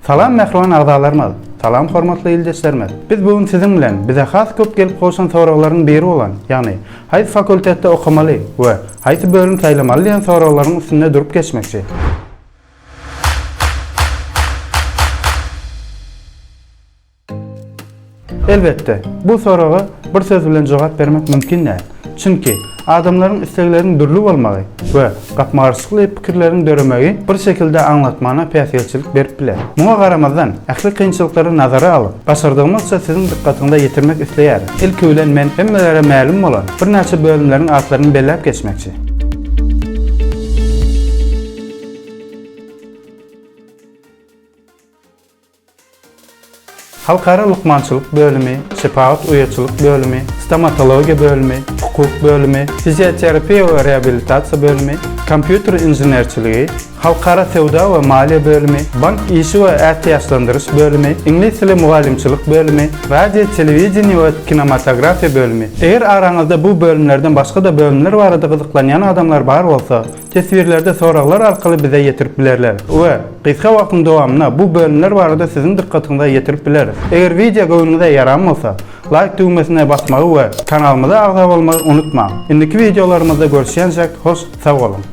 Salam mähriban agzalarymyz! Salam hormatly ildeşlerimiz! Biz bu gün siziň bilen bize has köp gelip gowşan soraglaryň biri bolan, ýagny haýsy fakultetde okamaly we haýsy bölüm saýlamaly diýen soraglaryň üstünde durup geçmekçi. Elbetde, bu soraga bir söz bilen jogap bermek mümkin däl. Çünki, adamlaryň islegleriniň dürli bolmagy we gapma-garşylykly pikirleriň döremegi bir şekilde aňlatmana päsgelçilik berip biler. Muňa garamazdan, ähli kynçylyklary nazara alyp, başardygymyzça siziň dykgatyňyza ýetirmek isleýäris. Ilki bilen men hemmelere mälim bolan birnäçe bölümleriň atlaryny belläp geçmekçi. Halkara lukmançylyk bölümi, şepagat uýaçylyk bölümi, stomatologiýa bölümi, hukuk bölümi, fizioterapiýa we reabilitasiýa bölümi, kompýuter inženerçiligi, halkara söwda we maliýe bölümi, bank işi we ätiýaçlandyryş bölümi, iňlis dili mugallymçylyk bölümi, radio, telewideniýe we kinematografiýa bölümi. Eger araňyzda bu bölümlerden başga-da bölümler barada gyzyklanýan adamlar bar bolsa, Teswirlerde soraglar arkaly bize ýetirip bilerler we gysga wagtyň dowamynda bu bölümler barada siziň dykgatyňyza ýetirip bileris. Eger wideo göwnüňize ýaran bolsa, laýk düwmesine basmagy we kanalymyza agza bolmagy unutmaň. Indiki wideolarymyzda görüşýänçäk hoş sag boluň!